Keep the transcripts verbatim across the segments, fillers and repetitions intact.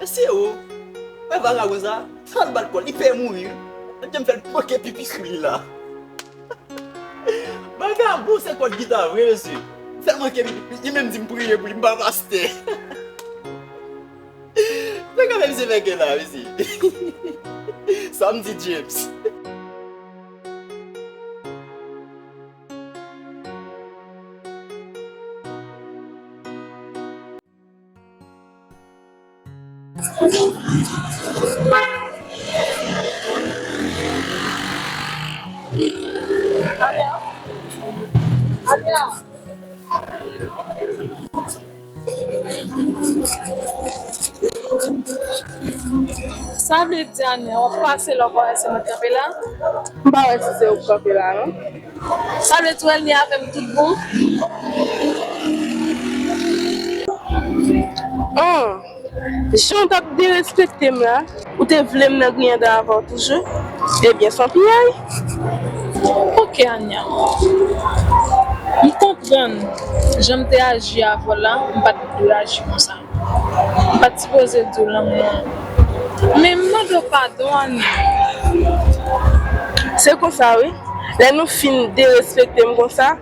Mesye o, wè vagabon sa, sa l bat kò l, li pè mouri wi. Mwen te m fè l manke pipi sou li la. Vagabon se kòd gita vre, mesye. Fè l manke pipi, li menm di m priye pou li, m pa pastè. Vagabon se fè kè la, mesye. Sa m di James. Sa vle di, Ania, w ap pase lè w pa wè se mwen k kanpe la? M pa wè si se ou k kanpe la, non. Sa vle di w wè l ni avè m tout bon? An, jan w t ap derespekte m la, ou te vle m nan griyen dan avè w toujou? Ebyen, s on piyay. Ok, Ania. M konprann jan m te aji avè w la, m pa t dwe aji konsa. M pa t sipoze di w lanmou an. Men m mande w padon, Ania. Se konsa, wi. Lè nou fin derespekte m konsa,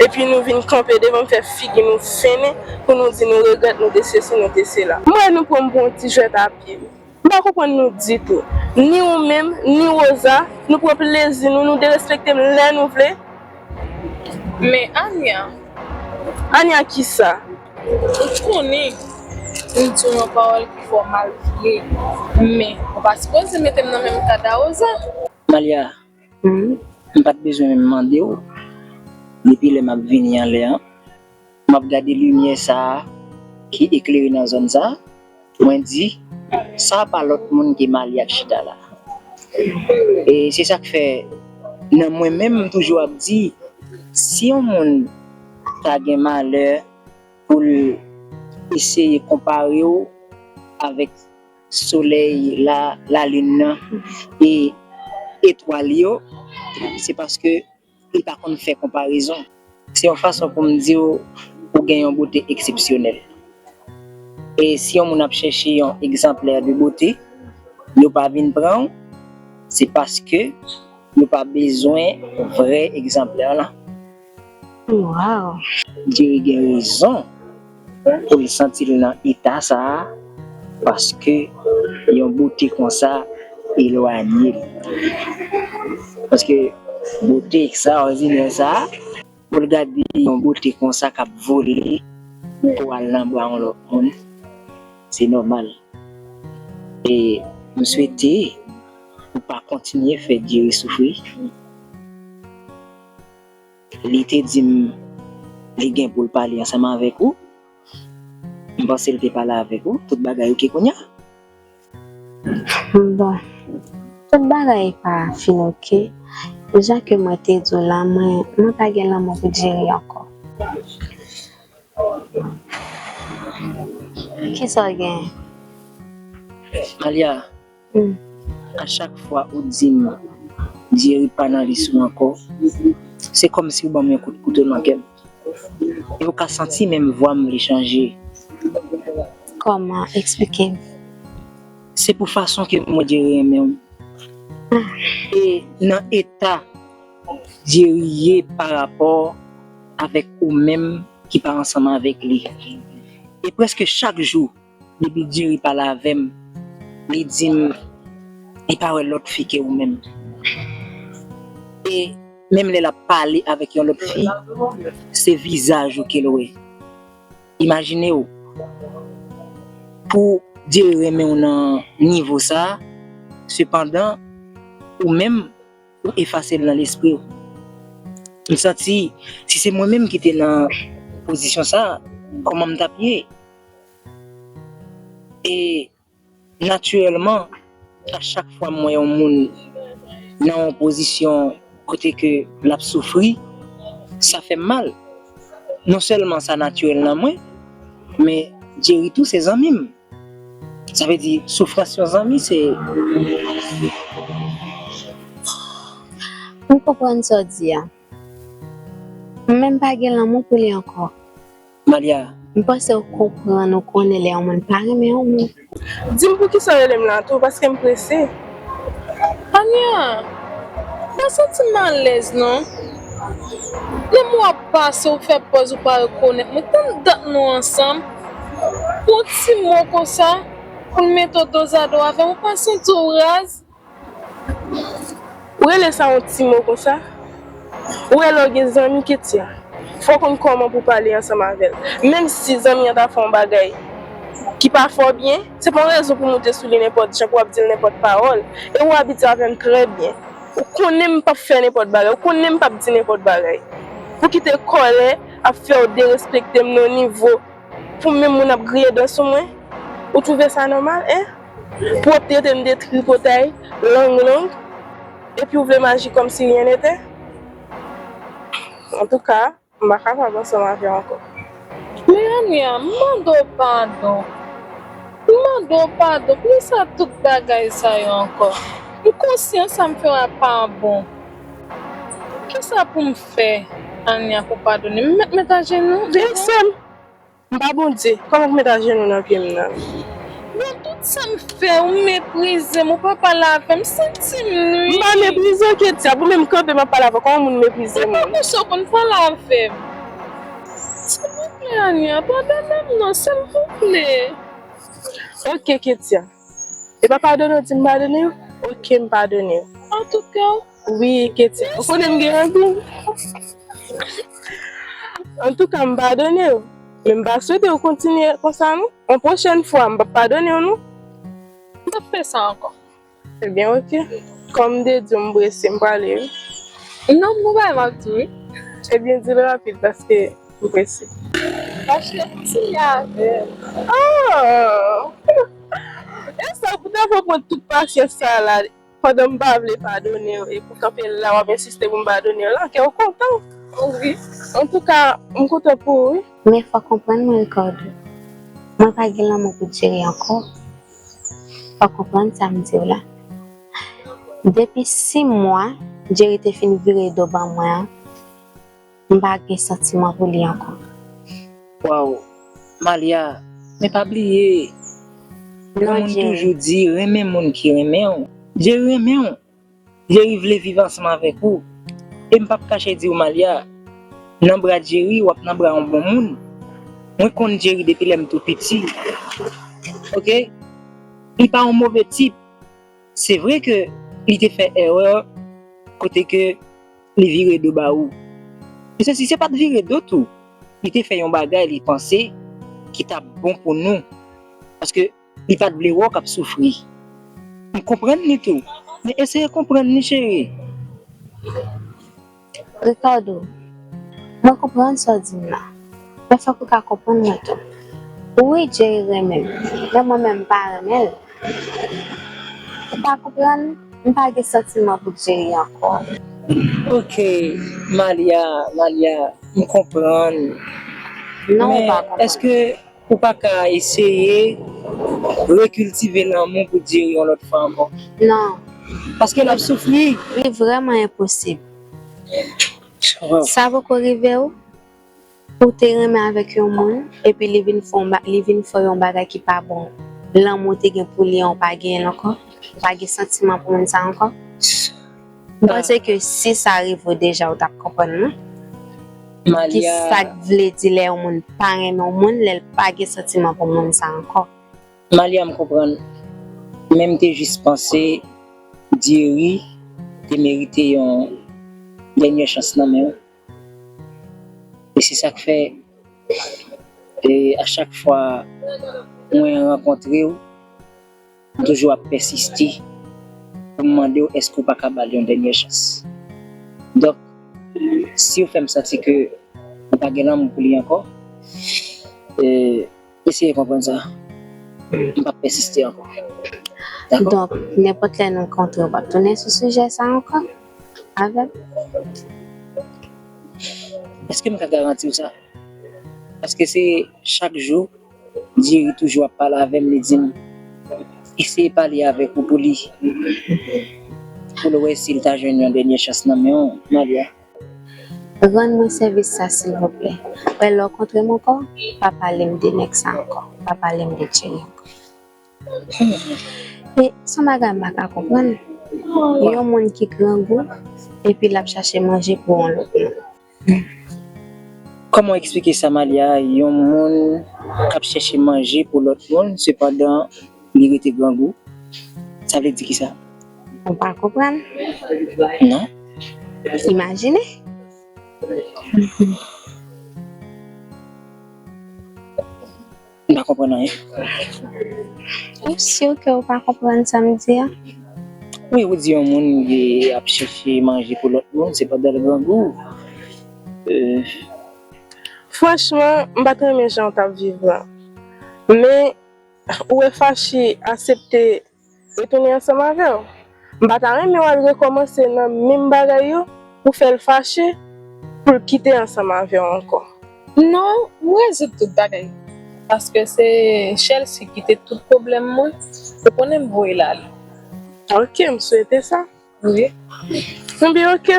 epi nou vin kanpe devan m, fè figi nou fennen pou nou di nou regrèt, nou te sesi, nou te sela. M wè nou pran m pou yon ti jwèt a pye. M pa konprann nou ditou. Ni ou menm, ni Rosa, nou pran plezi nou, nou derespekte m lè nou vle. Men Ania. Ania kisa? Ou konnen, m di w yon pawòl ki fè w mal vre. Men, ou pa sipoze mete m nan menm kad a Rosa. Malia, m pa t bezwen menm mande w. Depi lè m ap vini anlè an, m ap gade limyè sa a ki eklere nan zòn sa a. Mwen di, sa pa lòt moun ke Malia k chita la. E se sa k fè, nan mwen menm, m toujou ap di, si yon moun ta gen malè pou l eseye konpare w avèk solèy la, lalin nan e etwal yo, se paske li pa konn fè konparezon. Se yon fason pou m di w, ou gen yon bote eksepsyonèl. E si yon moun ap chèche yon egzanplè de bote, yo pa vin pran w, se paske yo pa bezwen vrè egzanplè lan. Wow! Jerry gen rezon pou l santi l nan eta sa a, paske yon bote konsa elwanye l. Paske bote ekstraòdinè sa a, pou l gade yon bote konsa k ap vole pou al nan bra yon lòt moun, se nòmal. E m swete ou pa kontinye fè Jerry soufri. Li te di m li gen pou l pale ansanm avèk ou. M panse l te pale avèk ou, tout bagay oke kounye a? Bon, tout bagay pa fin oke. Jan ke mwen te di w la, mwen, mwen pa gen lanmou pou Jerry ankò. Kisa w gen? Malia, a chak fwa ou di m Jerry pa nan lis ou ankò, se kòmsi ou ban m yon kout kouto nan kè m. E ou ka santi menm vwa m vle chanje. Kòman? Eksplike m. Se pou fason ke mwen Jerry renmen w. E nan eta Jerry ye pa rapò avèk ou menm ki pa ansanm avèk li. E prèske chak jou, depi Jerry pale avè m, li di m li pa wè lòt fi ke ou menm. E menm lè l ap pale avèk yon lòt fi, se vizaj ou ke l wè. Imajine w, pou Jerry renmen w nan nivo sa, sepandan, ou menm, ou efase l nan lespri w. M santi, si se mwen menm ki te nan pozisyon sa, kòman m t ap ye? E natirèlman, a chak fwa m wè yon moun nan yon pozisyon kote ke l ap soufri, sa fè m mal. Non sèlman sa natirèl nan mwen, men Jerry tou se zanmi m. Sa vle di, soufrans yon zanmi, se. M konprann sa w di a. Mwen menm pa gen lanmou pou li ankò. Malia, M panse w konprann, ou konnen lè yon moun pa renmen yon moun. Di m poukisa w rele m la tou, paske m prese. Ania, m pa santi m alèz non. Lè m wè w ap pase, w fè pòz ou pa rekonèt mwen. Tann dat nou ansanm. Pou yon ti mo konsa, pou l mete w dozado avè m, ou pa santi w raz? Ou rele sa yon ti mo konsa? Ou wè lè w gen zanmi, Ketia, fò w konn kòman pou w pale ansanm avè l. Menm si zanmi an ta fè yon bagay ki pa fè w byen, se pa yon rezon pou w moute sou li nenpòt jan, pou w ap di l nenpòt pawòl. E ou abitye avè m trè byen. Ou konnen m p ap fè nenpòt bagay. Ou konnen m p ap di nenpòt bagay. Pou kite kòlè ap fè w derespekte m nan yon nivo pou menm moun ap griye dan sou mwen? Ou twouve sa nòmal, en? Pou w ap trete m de tripotay, lang lang, epi w vle m aji kòmsi rien n'était? Antouka, m pa kapab ansanm avè w ankò. Men Ania, m mande w padon. M mande w padon. Poukisa tout bagay sa yo ankò? M konsyan sa m fè w a pa bon. Kisa pou m fè, Ania, pou w padone m? M mèt met ajenou devan w? Sè m, m pa Bondye. Kòman pou m met ajenou nan pye m nan? Bon, tout sa m fè, ou meprize m, ou pa pale avè m, santi m nui. M pa meprize w, Ketia. Pou menm kanpe, m ap pale avè w. Kòman moun meprize moun? Se pa konsa w konn pale avè m. Silvouplè, Ania, padone m non, silvouplè. Ok, Ketia. E pa padone w di m padone w? Ok, m padone w. Antouka, wi, Ketia. Ou konnen m gen anpil. Antouka, m padone w. Men m pa swete w kontinye konsa non. Yon pwochèn fwa, m p ap padone w non. M p ap fè sa ankò. Ebyen, ok. Kòm m te di w, m prese, m prale wi. Non, m gon bagay m ap di w wi. Ebyen, di l rapid paske m prese. Achte yon ti avè. Oh! E sa, pou ta pran tout pasyans sa la, pandan m pa vle padone w, epi w kanpe la, w ap ensiste pou m padone w la, kè w kontan. Oh wi. Antouka, m kontan pou ou wi. Men fò w konprann mwen, Ricardo. Mwen pa gen lanmou pou Jerry ankò. Fò w konprann sa m di w la. Depi sis mwa, Jerry te fin vire do ban mwen an, m pa gen santiman pou li ankò. Waw, Malia, men pa bliye, non, moun toujou di renmen moun ki renmen w. Jerry renmen w. Jerry vle viv ansanm avèk ou. E m p ap kache di w, Malia, nan bra Jerry, w ap nan bra yon bon moun. Mwen konn Jerry depi lè m tou piti. Ok? Li pa yon move tip. Se vre ke li te fè erè kote ke li vire do ba ou. E se si se pa t vire do tou, li te fè yon bagay li panse ki t ap bon pou nou. Paske li pa t vle wè w k ap soufri. M konprann li tou. Men eseye konprann li, cheri. Ricardo, mwen konprann sa w di m nan. Men fòk ou ka konprann mwen tou. Wi, Jerry renmen m, men mwen menm m pa renmen l. Ou pa konprann? M pa gen santiman pou Jerry ankò. Ok, Malia, Malia, m konprann. Non, ou pa konprann. Men èske ou pa ka eseye rekiltive lanmou pou Jerry yon lòt fwa ankò? Non. Paske l ap soufri. Li vrèman enposib. Sa poko rive w? Ou te renmen avèk yon moun, epi li vin fè yon ba-, li vin fè yon bagay ki pa bon. Lanmou ou te gen pou li an, ou pa genyen l ankò? Ou pa gen santiman pou moun sa ankò? M panse ke si sa rive w deja, ou t ap konprann, non? Ki sa k vle di lè yon moun pa renmen yon moun, lè l pa gen santiman pou moun sa ankò? Malia, m konprann. Men m te jis panse Jerry te merite yon dènye chans nan men w. E se sa k fè, e a chak fwa mwen rankontre w, m toujou ap pèsiste pou m mande w èske w pa ka ba l yon dènye chans. Donk, si w fè m santi ke ou pa gen lanmou pou li ankò, e, eseye konprann sa. M p ap pèsiste ankò. Dakò? Donk, nenpòt lè nou kontre, w p ap tounen sou sijè sa ankò avè m? Èske m ka garanti w sa? Paske se chak jou, Jerry toujou ap pale avè m, li di m, eseye pale avèk ou pou li. Pou l wè si l ta jwenn yon dènye chans nan men w, Malia. Rann mwen sèvis sa silvouplè. Wè lè w kontre m ankò, pa pale m de nèg sa ankò. Pa pale m de Jerry ankò. E se yon bagay m pa ka konprann. Yon moun ki grangou, epi l ap chache manje pou yon lòt moun. Kòman w eksplike sa, Malia? Yon moun k ap chèche manje pou lòt moun, sepandan li rete grangou. Sa vle di kisa? Ou pa konprann? Non. Imajine. M pa konprann anyen. Ou si ke ou pa konprann sa m di a? Wi, ou di yon moun li ap chèche manje pou lòt moun, sepandan l grangou. Euh, Franchman, m pa t renmen jan w t ap viv la. Men, ou wè Fachi aksepte retounen ansanm avè w. M pa ta renmen w al rekòmanse nan menm bagay yo pou fè l fache pou l kite ansanm avè w ankò. Non, m rezoud tout bagay. Paske se Chelsea ki te tout pwoblèm mwen. Ou konnen m voye l ale. Ok, m swete sa. Wi. Ebyen, ok.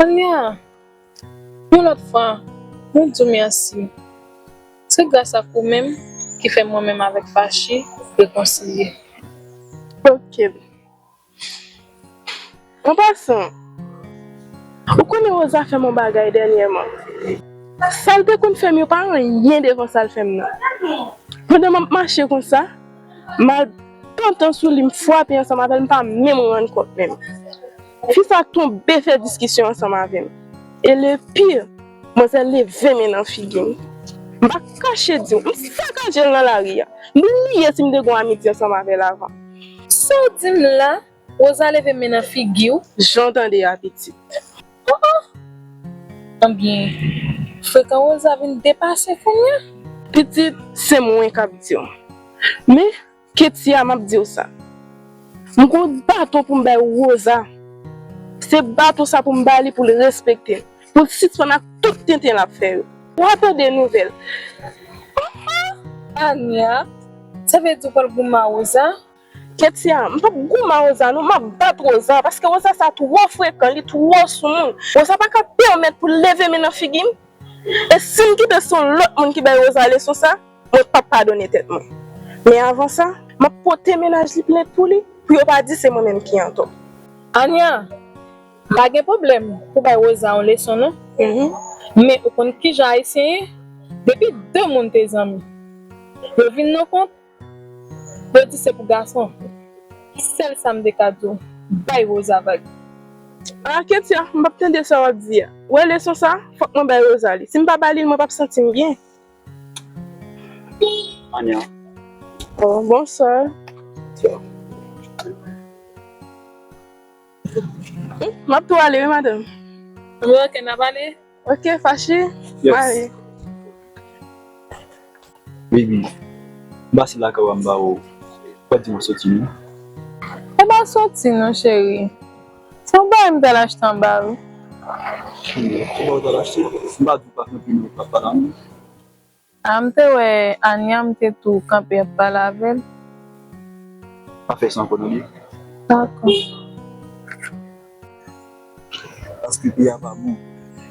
Kounye a, yon lòt fwa, mwen di w mèsi. Se gras ak ou menm ki fè mwen menm avèk Fachi rekonsilye. Ok. An pasan, ou konnen Rosa fè m yon bagay dènyèman. Sa l te konn fè m yo pa anyen devan sa l fè m nan. Pandan m ap mache konsa, m al pantan sou li, m frape ansanm avè l, m pa menm rann kont menm. Fi sa tonbe fè diskisyon ansanm avè m. E le pire, manzè leve men nan figi m. M pa kache di w, m sakaje l nan lari a. M bliye si m te gen amiti ansanm avè l avan. Sa w di m la, Rosa leve men nan figi w? Jan w tande a, pitit. Oh oh! Ebyen, frekan Rosa vin depase kounye a. Pitit, se mwen k ap di w. Men, Ketia, m ap di w sa. M gon baton pou m bay Rosa. Se baton sa pou m ba li pou l respekte m. Pou l sispann ak tout tenten l ap fè yo. W a tande nouvèl. Ania, sa vle di w pral goumen a Rosa? Ketia, m p ap goumen a Rosa non, m ap bat Rosa, paske Rosa sa twò frekan, li twò soumoun. Rosa pa ka pèmèt pou l leve men nan figi m. E si m kite se yon lòt moun ki bay Rosa leson sa, mwen p ap padone tèt mwen. Men avan sa, m ap pote mennaj li plent pou li, pou yo pa di se mwen menm ki antò. Ania, pa gen pwoblèm pou bay Rosa yon leson non. Men ou konn kijan Ayisyen ye? Depi de moun te zanmi, yo vin nan kont, yo di se pou gason. Sèl sa m te ka di w, bay Rosa vag. A, Ketia, m p ap tande sa w ap di a. Ou wè leson sa, fòk mwen bay Rosa li. Si m pa ba li l, mwen p ap santi m byen. Ania. Oh, bonswa. M ap tou ale, wi, madanm. Bon, ok, n ap ale. Ok, Fachi. Yes. Mari. Baby, m pase lakay ou a, m ba ou. Ou pa di mwen soti non. E pa soti non, cheri. Se yon bagay m t al achte anba, wi. Ki bagay ou t al achte? M pa di ou pa kanpe non, ou pa pale a mwen. A, m te wè Ania, m te tou kanpe ap pale avè l. Pa fè sa ankò non, baby. Dakò. Paske peyi a pa bon.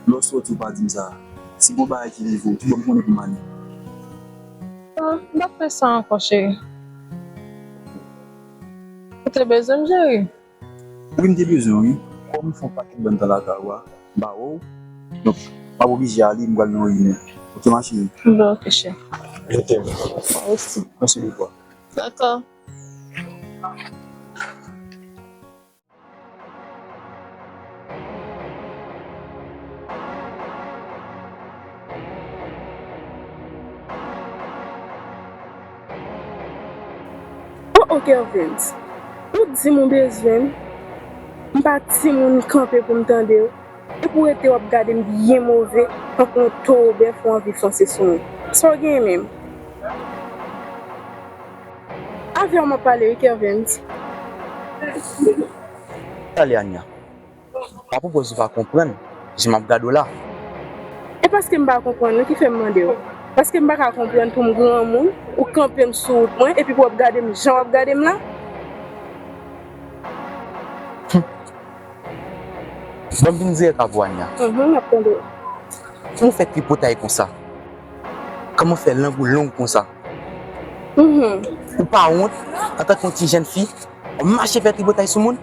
Lè w soti ou pa di m sa. Si gon bagay ki rive w, kibò m konnen pou m ale? Ah, m p ap fè sa ankò, cheri. Ou te bezwen m, cheri? Wi, m te bezwen w, wi. Kòm m fè yon pakèt bann tan lakay ou a, m pa wè w. Donk, m ap oblije ale, m pral nan yon reyinyon. Ok, ma chérie? Bon, ok, cheri. Je t'aime. Mwen osi. Mèsi bokou. Dakò. Oh, oh, Kervens, ou di m ou bezwen m, m pa timoun kanpe pou m tande w, epi w rete w ap gade m byen move, tankou yon towo bèf ou anvi fonse sou mwen. Sa w genyen menm? Avè w m ap pale wi, Kervens. Tande, Ania. Pa pwopòz ou pa konprann jan m ap gade w la. E paske m pa konprann wi ki fè m mande w. Paske m pa ka konprann pou m granmoun, ou kanpe m sou wout mwen, epi pou w ap gade m jan w ap gade m la. Bon, m vin dirèk avè w, Ania. Mhm, m ap tande w. Kòman w fè tripotay konsa? Kòman w fè lang ou long konsa? Mhm. Ou pa wont, antanke yon ti jèn fi, w ap mache fè tripotay sou moun?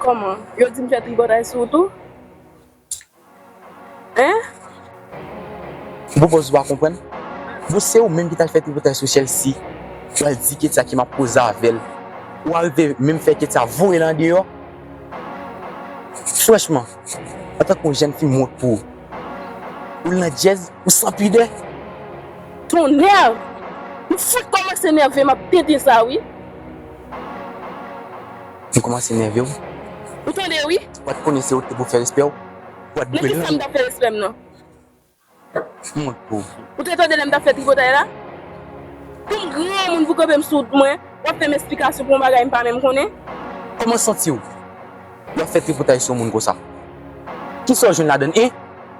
Kòman? Yo di m fè tripotay sou ou tou? Hein? Ou poko pa konprann? Bon, se ou menm ki t al fè tripotay sou Chelsea. Ou al di Ketia ke m ap koze avè l. Ou arive menm fè Ketia voye l andeyò. Franchman, antanke yon jèn fi m wont pou ou. Ou nan djèz, ou san pidè. Tonnè! M fout kòmanse nève, m ap tenten sa, wi. Ou kòmanse nève w? Ou tande, wi? Ou pa t konnen se ou ki te pou fè respè w? Ou pa t dwe lang. Nan kisa m t ap fè respè m nan? M wont pou ou. Ou te tande lè m t ap fè tripotay la? Pou m granmoun pou kanpe m sou wout mwen, w ap fè m esplikasyon pou yon bagay m pa menm konnen? Kòman w santi w lè w ap fè tripotay sou yon moun konsa? Kisa w jwenn ladann, en?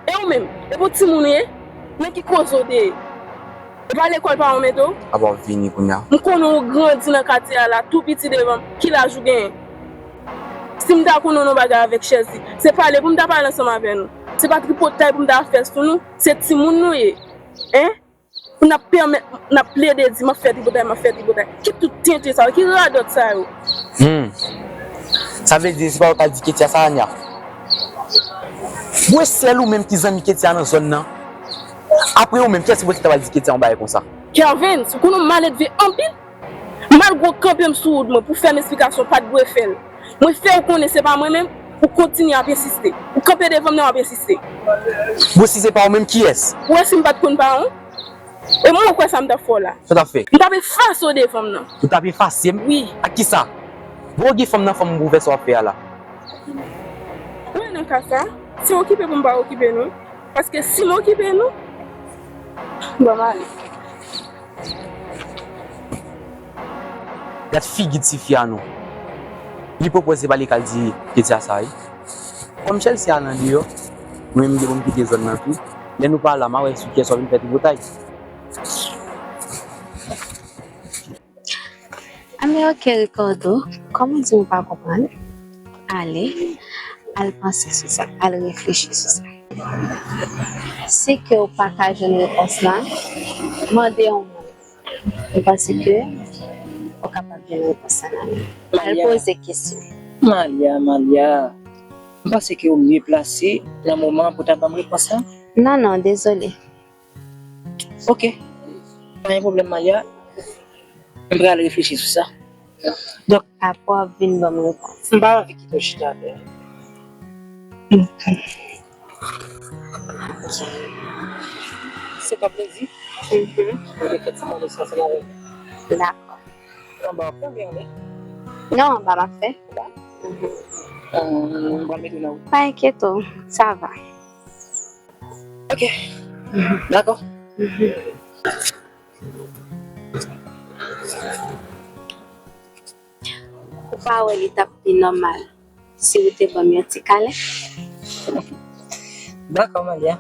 E ou menm? E pou timoun ou ye? Nan ki koze w te ye? E pa lekòl paran w mete w? Apa w vini kounye a? M konnen ou grandi nan katye a la, tou piti devan m. Ki laj ou genyen? Si m ta konnen w nan bagay avèk Chelsea, se pale pou m ta pale ansanm avè nou. Se pa tripotay pou m ta fè sou nou. Se timoun nou ye. Hein? Pou n ap pèmèt, n ap plede di, "M ap fè tripotay, m ap fè tripotay." Ki tout tenten sa yo, ki radòt sa yo? Hmm. Sa vle di, se pa ou k al di Ketia sa, Ania? Bon, e sèl ou menm ki zanmi Ketia nan zòn nan. Apre ou menm, kiyès ki pote ta pral di Ketia yon bagay konsa? Kervens, ou konnen w maledve anpil. Malgre w kanpe m sou wout mwen pou fè m esplikasyon, w pa t dwe fè l. Mwen fè w konnen se pa mwen menm, ou kontinye ap ensiste. Ou kanpe devan m nan w ap ensiste. Bon, si se pa ou menm, kiyès? Ou wè si m pa t konn paran w? E mwen, ou kwè sa m t ap fè w la? Sa w t ap fè? M t ap efase w devan m nan. Ou t ap efase m? Wi. Ak kisa? Bon, ou gen fanm nan fanm pou w fè sa w ap fè a la. Ou wè nan ka sa, se okipe pou m pa okipe nou. Paske si m okipe nou, bon, m ale. Gad figi tifi a non. Li pwopoze pa li k al di Ketia sa wi. Kòm Chelsea al andeyò, mwen menm m gen pou m kite zòn nan tou. Lè nou pa la, m a wè sou kiyès w ap vin fè tripotay. Anben oke Ricardo, kòm ou di ou pa konprann, ale, al panse sou sa, al reflechi sou sa. Si ke ou pa ka jwenn repons la, mande yon moun. Mwen panse ke ou kapab jwenn repons la nan men. Al poze kesyon. Malia, Malia, m panse ke ou mye plase nan moman an pou ta ban m repons la. Non, non, dezole. Oke. Pa gen pwoblèm, Malia. M pral reflechi sou sa. Donk, apre w ap vin ban m repons. M pa anvi kite w chita atè. Se pa plezi? Mhm. Mwen te fèt sa mande sa ansanm avè w. Dakò. Anba w ap fè oubyen anlè? Non, anba m ap fè. Anba? Mhm. Euh, m pral mete w nan wout. Pa enkyete w, sa va. Oke. Mhm. Dakò. Mhm. Ou pa wè li t ap pi nòmal si ou te ban m yon ti kalen? Dakò, Malia.